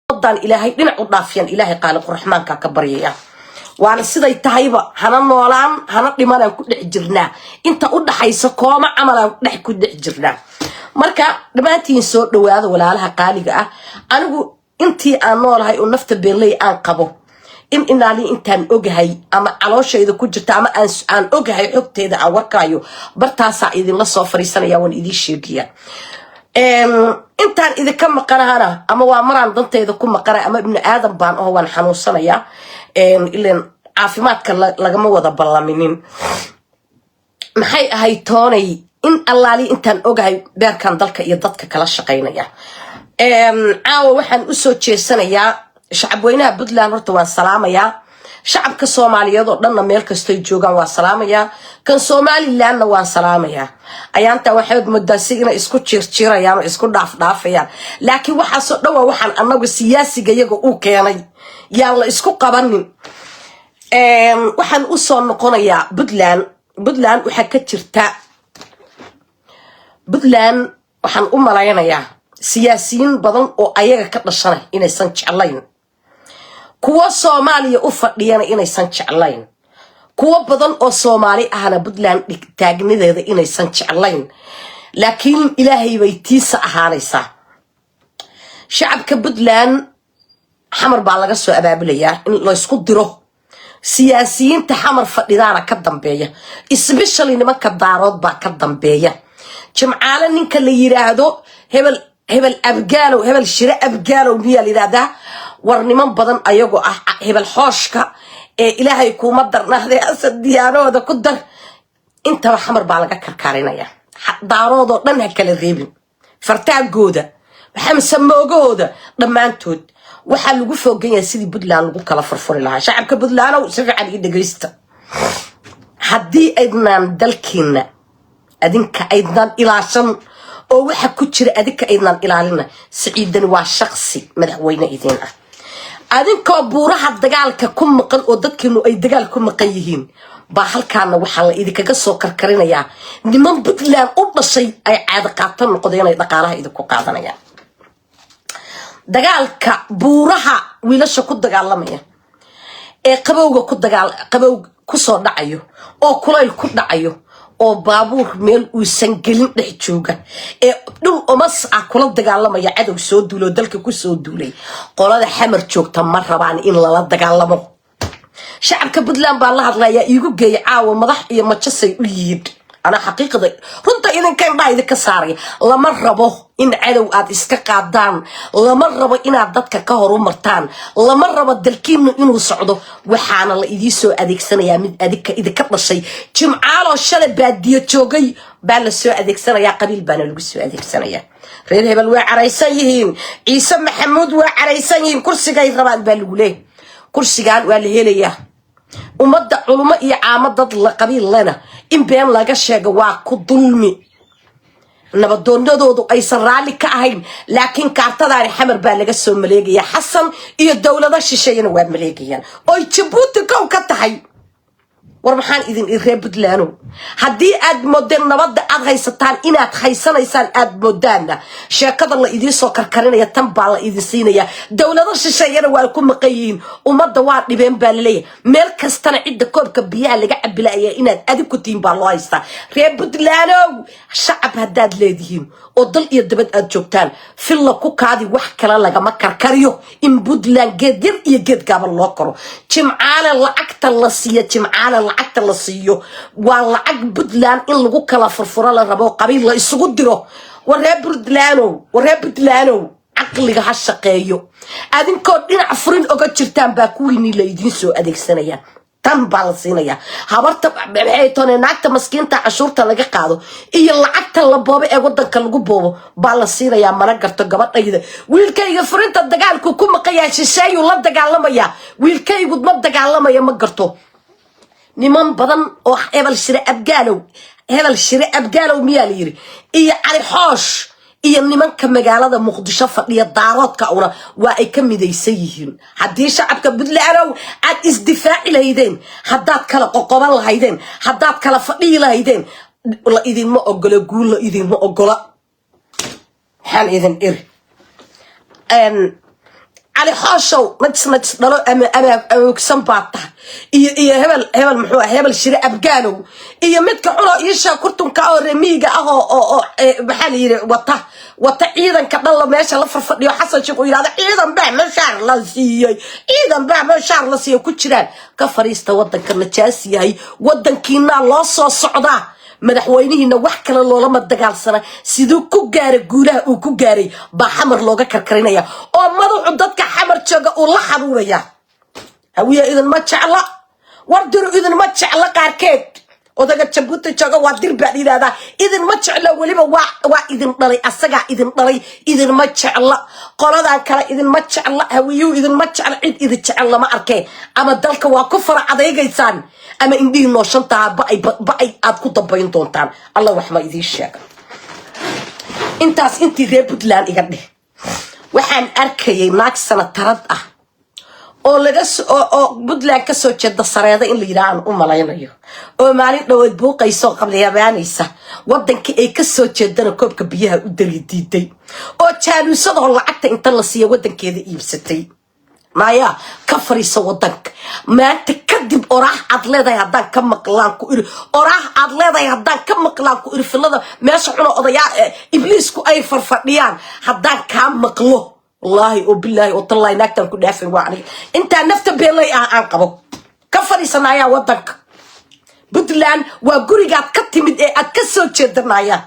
Ummadan Ilaahay dhinac u dhaafiyaan, Ilaahay qaaliquraxmaanka ka baryaya. Waana siday tahayba, hana noolaan hana dhimanaan ku dhex jirnaa, inta u dhaxaysa kooma camalaan dhex ku dhex jirnaa. Marka dhammaantiin soo dhawaada, walaalaha qaaliga ah. Anigu intii aan noolahay oo nafta beerley aan qabo, in inaali intaan ogahay ama calooshayda ku jirta ama aan ogahay xogteeda aan warkaayo, bartaasaa idinla soo fariisanaya, waan idiin sheegaya. Intaan idinka maqanahana, ama waa maraan dantayda ku maqanay, ama ibnu aadan baan aho, waan xanuunsanayaa. Ilan caafimaadka lagama wada ballaminin. Maxay ahayd toonay, in allaali intaan ogahay beerkan dalka iyo dadka kala shaqaynaya. Caawa waxaan usoo jeesanayaa shacabweynaha Puntland. Horta waan salaamayaa shacabka Soomaaliyeed oo dhanna, meel kastoy joogaan waa salaamayaa. Kan Somalilandna waan salaamayaa. Ayaantaa waxaad moodaa si inay isku jiirjiirayaan oo isku dhaafdhaafayaan, laakiin waxaasoo dhan waa waxaan anagu siyaasiga iyaga u keenay, yaan la isku qabanin. Waxaan usoo noqonayaa Puntland. Puntland waxaa ka jirta, Puntland waxaan u malaynayaa siyaasiyiin badan oo ayaga ka dhashanay inaysan jeclayn, kuwo Soomaaliya u fadhiyana inaysan jeclayn, kuwo badan oo Soomaali ahna Puntland taagnideeda inaysan jeclayn, laakiin Ilaahay bay tiisa ahaanaysaa. Shacabka Puntland Xamar baa laga soo abaabulayaa in laysku diro. Siyaasiyiinta Xamar fadhidaana ka dambeeya, especially nimanka Daarood baa ka dambeeya. Jimcaale ninka la yiraahdo, hebel hebel Abgaalow, hebel Shire Abgaalow miyaa la yidhahdaa? War niman badan ayagoo ah, hebel Xooshka ee Ilaahay kuuma darnaadee, Asad Diyaanahooda ku dar, intaba Xamar baa laga karkarinaya. Daaroodoo dhan ha kala reebin, fartaagooda, xamsamoogahooda, dhammaantood waxaa lagu foogan yahay sidii Puntland lagu kala furfuri lahaa. Shacabka Puntlandow, si fiican ii dhegaysta. Haddii aydnaan dalkiina adinka aydnaan ilaashan oo waxa ku jira adinka aydnaan ilaalina, Siciidani waa shaqsi madaxweyne idiin ah. Adinkoo buuraha dagaalka ku maqan oo dadkiinu ay dagaal ku maqan yihiin baa halkaana waxaa la idinkaga soo karkarinayaa niman Puntland u dhashay ay caado qaato noqdeen, inay dhaqaalaha idinku qaadanayaan. Dagaalka buuraha wiilasha ku dagaalamaya ee qabowga ku dagaal, qabow kusoo dhacayo oo kulayl ku dhacayo oo baabuur meel uusan gelin dhex jooga ee dhul omas ah kula dagaalamaya cadow soo duulay oo dalka kusoo duulay, qolada Xamar joogta ma rabaan in lala dagaalamo. Shacabka Puntland baan la hadlayaa. Iigu geeya caawa madax iyo majasay u yihiin. Anaa xaqiiqda runta idinka indhaha idinka saaraya. Lama rabo in cadow aad iska qaadaan, lama rabo inaad dadka ka horumartaan, lama rabo dalkiinu inuu socdo. Waxaana la idiin soo adeegsanayaa mid adinka idinka dhashay. Jimcaaloo shalay baadiyo joogay baa la soo adeegsanayaa, qabiil baana lagu soo adeegsanayaa. Reer hebel way caraysan yihiin, Ciise Maxamuud waa caraysan yihiin, kursigay rabaan baa lagu leeyahy. Kursigan waa la helayaa. Ummadda culummo iyo caamo, dad la qabiil lena in been laga sheego waa ku dulmi, nabadoonadoodu aysan raalli ka ahayn. Laakiin kaartadaani Xamar baa laga soo maleegaya. Xasan iyo dowlado shisheeyana waa maleegayaan, oy Jabuuti kow ka tahay. War maxaan idin reer Puntlandow, haddii aad moodeen nabadda aad haysataan inaad haysanaysaan aad moodaanna, sheekada la idiin soo karkarinaya tan baa la idin siinaya. Dowlado shisheeyana waa ku maqan yihiin, ummadda waa dhibeen baa laleeyahay. Meel kastana cidda koobka biyaha laga cabilaya inaad adig ku tihiin baa loo haystaa. Reer Puntlandow, shacab haddaad leedihiin oo dal iyo dabad aad joogtaan, filla ku kaadi. Wax kale lagama karkariyo in Puntland geed yar iyo geed gaaban loo koro. Jimcaale lacagta la siiyo, Jimcaale lacagta la siiyo waa lacag Puntland in lagu kala furfuro la rabo, qabiil la isugu diro. War reer Puntlandow, war reer Puntlandow, caqliga ha shaqeeyo. Adinkoo dhinac furin oga jirtaan baa kuwiinii la idiin soo adeegsanaya. Tan baa la siinaya habarta, maxay toone, naagta maskiinta cashuurta laga qaado iyo lacagta la boobo ee wadanka lagu boobo baa la siinayaa. Mana garto gabadhayda, wiilkayga furinta dagaalku ku maqayaa, shisheeyuu la dagaalamayaa, wiilkaygu ma dagaalamaya, ma garto. Niman badan oo hebel Shire Abgaalow, hebel Shire Abgaalow miyaa la yiri, iyo Cali Xoosh iyo nimanka magaalada Muqdisho fadhiya Daaroodka una waa ay ka midaysan yihiin. Haddii shacabka Puntlandow aad isdifaaci lahaydeen, haddaad kala qoqoban lahaydeen, haddaad kala fadhiyi lahaydeen, la idinma ogola guul, la idinma ogola. Maxaan idin iri? Cali Xooshow, najis najis dhalo ama awoogsan baa tahay. Iyo hebel hebel, muxuu ah, hebel Shire Abgaanow, iyo midka xuno iisha kurtunka oo remiiga ah oo maxaa la yidhi, wata ciidanka dhan meesha la farfadhiyo. Xasan Sheekh uu yidhahdo ciidan baa mushaar la siiyey, ciidan baa mushaar la siiyey ku jiraan. Ka fariista wadanka, najaas yahay. Wadankiinaa loo soo socdaa. Madaxweynihiina wax kale loolama dagaalsana. Siduu ku gaaray guulaha uu ku gaaray baa Xamar looga karkarinaya oo madaxu dadka Xamar jooga uu la xaruuraya. Hawiya idinma jecla, war Diru idinma jecla. Qaarkeed odaga Jabuuti jooga waa Dir baan yidhahdaa. Idinma jecla, weliba waa idin dhalay, asagaa idin dhalay. Idinma jecla qoladan kale, idinma jecla hawiyuhu, idinma jecla. Cid idin jecel lama arkee. Ama dalka waa ku fara adaygaysaan ama indhihii nooshantaha ba-ay aad ku dambayn doontaan. Alla wax ma idiin sheega. Intaas intii reer Puntland iga dheh. Waxaan arkayay naag sanatarad ah oo laga oo Puntland kasoo jeeda, Sareeda in la yidhaha aan u malaynayo, oo maalin dhoweed buuqaysa oo qablyabaanaysa, wadankii ay kasoo jeedana koobka biyaha u dari diiday, oo jaaluusadoo lacagta inta la siiya wadankeeda iibsatay. Maya, ka fariiso wadanka maanta kadib. Oraah aad leedahay haddaan ka maqlaan ku iri, oraah aad leedahay haddaan ka maqlaan ku iri, filada meesha xuno odayaa ibliisku ay farfadhiyaan haddaan kaa maqlo, wallaahi oo bilaahi oo tallaahi, naagtaan ku dhaafin waa aniga intaa nafta beelay ah aan qabo. Ka fadhiisanayaa wadanka. Puntland waa gurigaad ka timid ee aad ka soo jeedanaya.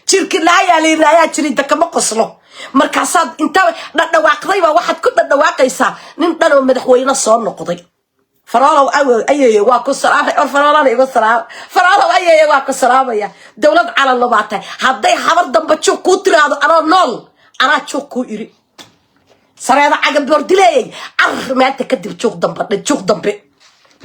Jirkilaayaa layiraayaa jirinta kama qoslo. Markaasaad inta dhadhawaaqdaybaa waxaad ku dhadhawaaqaysaa nin dhan oo madaxweyne soo noqday. Faroolow ayeeye, waa ku salaamay. Or faroolana igu salaam. Faroolow ayeeye, waa ku salaamaya. Dowlad calanlo baa tahay. Hadday habar damba juuq kuu tiraahdo anoo nool, anaa juuq kuu iri. Sareeda caga boordileeyay, car maanta kadib juuq dambe dhe, juuq dambe.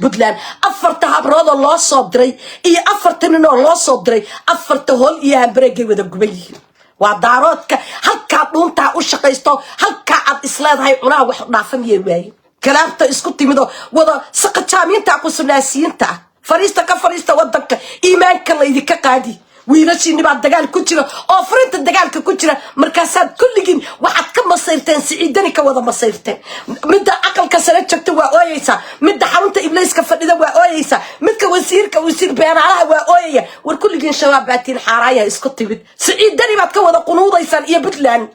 Puntland afarta habroodoo loo soo diray iyo afarta ninoo loo soo diray, afarta hol iyo hambareegay wada guban yihiin. Waa Daaroodka halkaa dhuuntaa u shaqaysto, halkaa aad isleedahay cunaha wax dhaafa miyay waaye. Kalaabta isku timidoo wada saqajaamiinta, qusunaasiyiinta ah, fariista ka fariista wadanka. Iimaanka laydinka qaadi. Wiilashiini baa dagaal ku jira oo furinta dagaalka ku jira. Markaasaad kulligiin waxaad ka masayrteen Siciidani, ka wada masayrteen. Midda aqalka sare joogta waa ooyeysaa, midda xarunta ibliiska fadhida waa ooyeysaa, midka wasiirka, wasiir beenaalaha waa ooyaya. War kulligiin Shabaab baatiin, xaaraaya isku timid. Siciidani baad ka wada qunuudaysaan iyo Puntland.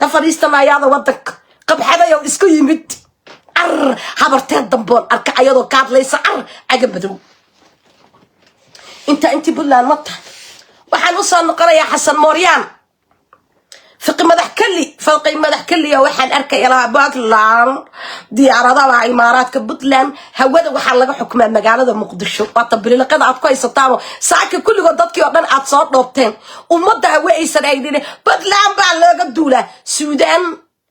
Ka fadhiistanaayaada wadanka, qabxadayow isku yimid. Car habartee damboon arka ayadoo ka hadlaysa, car caga madow. Intaa intii Puntland ma tahay. Waxaan usoo noqonayaa Xasan Mooryaan, Fiqi madax keli, Fiqi madax keliya. Waxaan arkaya lahaa Puntland diyaaradaha Imaaraadka. Puntland hawada waxaa laga xukumaa magaalada Muqdisho. Waata bililiqada aad ku haysataano saaka kulligood dadkii oo dhan aad soo dhoobteen. Ummadda hawe aysan aydhin, Puntland baa looga duulaa. Suudaan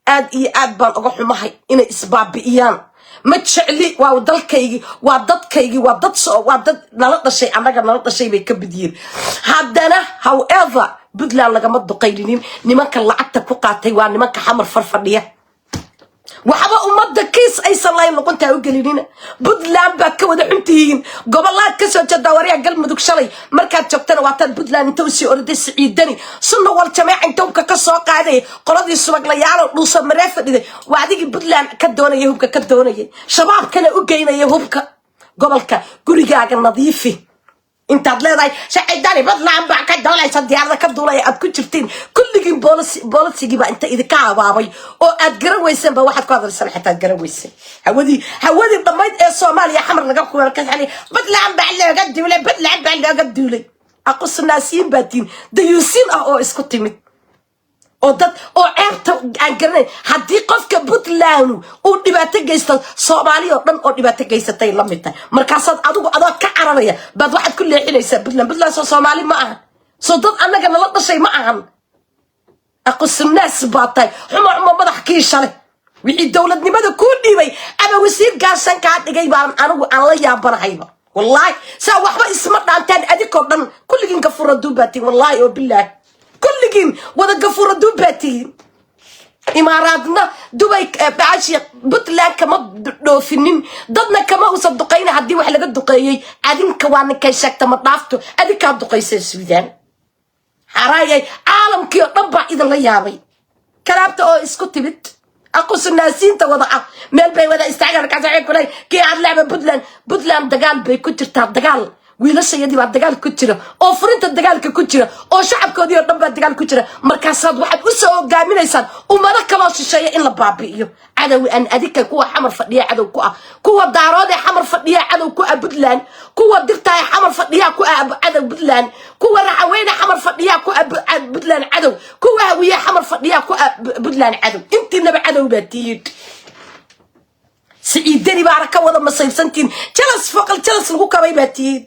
aad iyo aad baan uga xumahay inay isbaabi'iyaan. Ma jecli. Waa dalkaygii, waa dadkaygii, waa dad waa dad nala dhashay, annaga nala dhashay bay ka mid yihiin. Haddana however, Puntland lagama duqayninin. Nimanka lacagta ku qaatay waa nimanka Xamar farfadhiya. Waxba ummadda kiis aysan lahayn luquntaa u gelinina. Puntland baad ka wada xuntihiin, gobolaad ka soo jeedaa. Waryaa Galmudug shalay markaad joogtana waataad Puntland inta usii orday Siciidani Sunna wal Jameeca inta hubka ka soo qaaday qoladii subaglayaalo dhuusa maree fadhiday. Waa adigii Puntland ka doonaya, hubka ka doonayay, Shabaabkana u geynaya hubka gobolka. Gurigaaga nadiifi intaad leedahay Siciidani Puntland baa ka duulaysa, diyaarada ka duulaya aad ku jirtiin kulligiin. Boolisigiibaa inta idinka habaabay oo aad garan weyseen ba waxaad ku hadlaysan xitaa aad garan weyseen. Hawadii dhammayd ee Soomaaliya Xamar laga kuwalkaxali. Puntland baa looga duulay, Puntland baa looga duulay. Aqusnaasiin baa tiin, dayuusiin ah oo isku timid oo dad oo ceebta aan garanayn. Haddii qofka Puntland uu dhibaato geysto, Soomaaliya oo dhan oo dhibaato geysatay la mid tahay. Markaasaad adigu adoo ka cararaya baad waxaad ku leexinaysaa Puntland. Puntland soo Soomaali ma ahan? Soo dad annaga nala dhashay ma ahan? Aqusunaas baa tahay, xumo xumo madax kii shalay wixii dowladnimada kuu dhiibay ama wasiir gaashan kaa dhigay baan anigu aan la yaabanahayba. Wallaahi saa waxba isma dhaantaan adinkoo dhan. Kulligiin gafuura duubaatiin, wallaahi oo bilaahi, kulligiin wada gafuura duubaatiin. Imaaraadna Dubay baashi Puntland kama dhoofinin, dadna kama uusan duqayna. Haddii wax laga duqeeyey adinka waa ninkay sheegta ma dhaafto. Adinkaa duqaysay Suudaan, xaraayay. Caalamkii oo dhan baa idinla yaabay, kalaabta oo isku timid. Aqusunaasiinta wada ah meel bay wada istaagaan. Markaas waxay ku leeyihin kii hadlaaba Puntland. Puntland dagaal bay ku jirtaa, dagaal. Wiilashayadii baa dagaal ku jira oo furinta dagaalka ku jira, oo shacabkoodii oo dhan baa dagaal ku jira. Markaasaad waxaad u soo hogaaminaysaan ummado kaloo shisheeya in la baabi'iyo. Cadow aan adinka, kuwa Xamar fadhiya cadow ku ah, kuwa Daarood ee Xamar fadhiya cadow ku ah Puntland, kuwa Dirta ee Xamar fadhiya ku ah cadow Puntland, kuwa Raxaweyne Xamar fadhiya ku ah Puntland cadow, kuwa Hawiye Xamar fadhiya ku ah Puntland cadow. Intiinaba cadow baa tihiin. Siciidani baana ka wada masaybsantihiin. Jalas foqal jalas lagu kabay baa tihiin.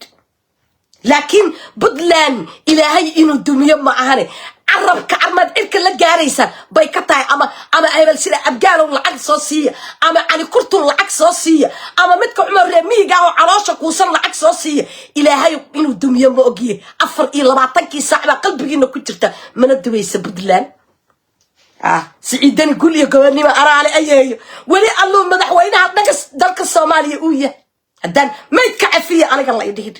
Laakiin Puntland Ilaahay inuu dumiyo ma ahane, carabka armaad cirka la gaaraysa bay ka tahay. Ama hebel sida Abgaalow lacag soo siiya, ama Cali Kurtun lacag soo siiya, ama midka Cumar reer miyiga oo caloosha kuusan lacag soo siiya, Ilaahay inuu dumiyo ma ogiye. 24-kii saac baa qalbigiina ku jirta, mana dubaysa Puntland. Ah, Siciidani gul iyo gobonimo araale ayeeyo. Weli alluu madaxweynaha dhaga dalka Soomaaliya uu yahay. Haddaan maydka cafiya aniga la idhihi,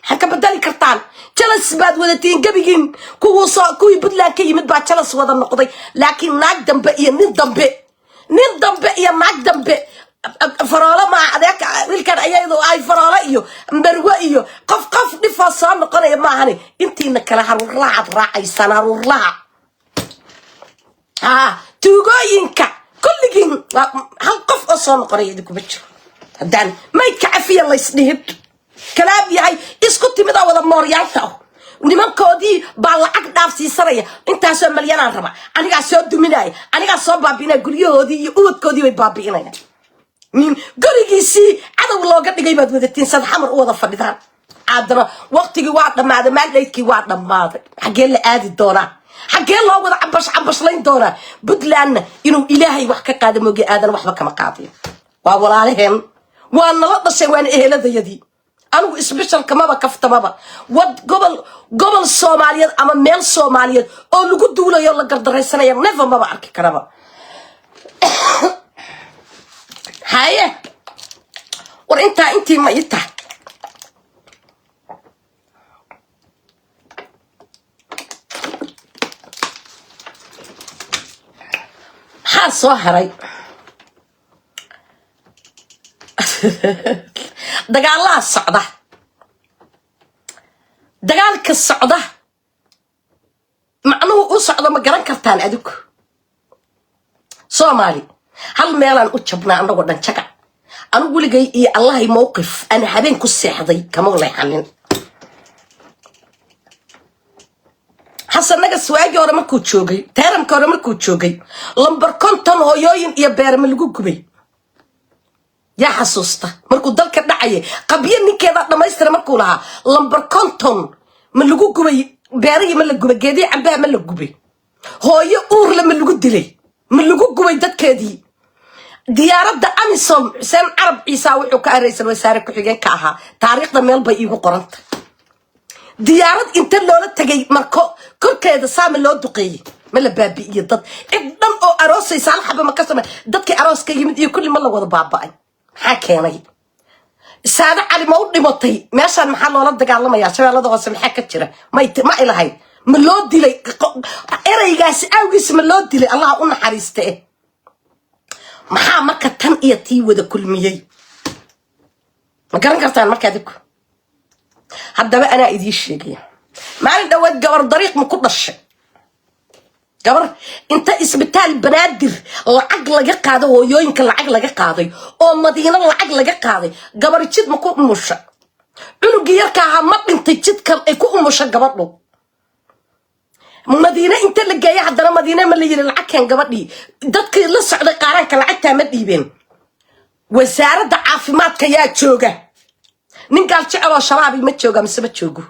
maxaad ka bedeli kartaan? Jalas baad wadatiin gebigiin. Kuwuu soo kuwii Puntland ka yimid baa jalas wada noqday. Laakiin naag dambe iyo nin dambe, nin dambe iyo naag dambe, Faroolo maaha adeerka wiilkan ayadu ay Faroolo iyo Marwe iyo qof qof dhifaa soo noqonaya maahane. Intiina kale haruurlahaad raacaysaan, haruurlaha ha tuugooyinka kulligiin. Hal qof oo soo noqonaya idinkuma jiro haddaan maydka cafiya laysdhihin. Kalaab yahay isku timida wada mooryaanta ah, nimankoodii baa lacag dhaafsiisanaya. Intaasoo malyanaan raba, anigaa soo duminaya, anigaa soo baabi'inaya. Guryahoodii iyo ubadkoodii bay baabi'inayaan. Nin gurigiisii cadow looga dhigay baad wadatiin, sad Xamar u wada fadhidaan. Haddana waqtigii waa dhammaaday, mandate-kii waa dhammaaday. Xaggee la aadi doonaa? Xaggee loo wada cambash cambashlayn doonaa? Puntlandna inuu Ilaahay wax ka qaada mooge, aadan waxba kama qaadayo. Waa walaalaheen, waa nala dhashay, waana eheladayadii. Anigu isbishalkamaba kaftamaba wad gobol, gobol Soomaaliyeed ama meel Soomaaliyeed oo lagu duulayo, la gardaraysanaya, never, maba arki karaba. Haye, war intaa intii ma ii tahay? Maxaa soo haray? Dagaalaa socda, dagaalka socda macnuhu u socdo ma garan kartaan adigu? Soomaali hal meelaan u jabnaa annagoo dhan jagac. Anigu weligay iyo Allahay mowqif aan habeen ku seexday kama leexanin. Xasan Nagas waagii hore markuu joogay, teeramka hore markuu joogay, lambar 50 hooyooyin iyo beerma lagu gubay, yaa xasuusta? Markuu dalka dhacayay, qabyo ninkeedaa dhammaystira markuu lahaa, lambar 50 ma lagu gubay? Beerihii ma la gubay? Geedihii cambaha ma la gubay? Hooyo uurle ma lagu dilay? Ma lagu gubay dadkeedii? Diyaaradda AMISOM, Xuseen Carab Ciisa wuxuu ka ah ra-iisul wasaare ku-xigeen ka ahaa, taariikhda meel bay iigu qoranta. Diyaarad inta loola tegay marko korkeeda saama loo duqeeyey? Ma la baabi'iye dad cid dhan oo aroosaysa? Hal xaba ma ka samey? Dadkii arooska yimid iyo kulli ma la wada baaba'ay? Maxaa keenay? Saade Cali ma u dhimatay meeshaan? Maxaa loola dagaalamayaa? Shabeellada Hoose maxaa ka jira? May ma ilahayd? Ma loo dilay ereygaasi awgiis? Ma loo dilay? Allah u naxariiste. Eh, maxaa marka tan iyo tii wada kulmiyey? Ma garan kartaan marka adiku? Haddaba anaa idiin sheegaya. Maalin dhawaad gabar dariiq ma ku dhashay? Gabar inta isbitaal Banaadir lacag laga qaado, hooyooyinka lacag laga qaaday, oo Madiino lacag laga qaaday, gabar jid ma ku umusha? Cunugii yarka ahaa ma dhintay jidkan ay ku umusha gabadhu? Madiine inta la geeya, haddana Madiine ma la yiri lacag keen gabadhii? Dadkii la socday qaaraanka lacagtaa ma dhiibeen? Wasaaradda caafimaadka yaa jooga? Nin Gaal Jecel oo Shabaabi ma jooga mise ma joogo?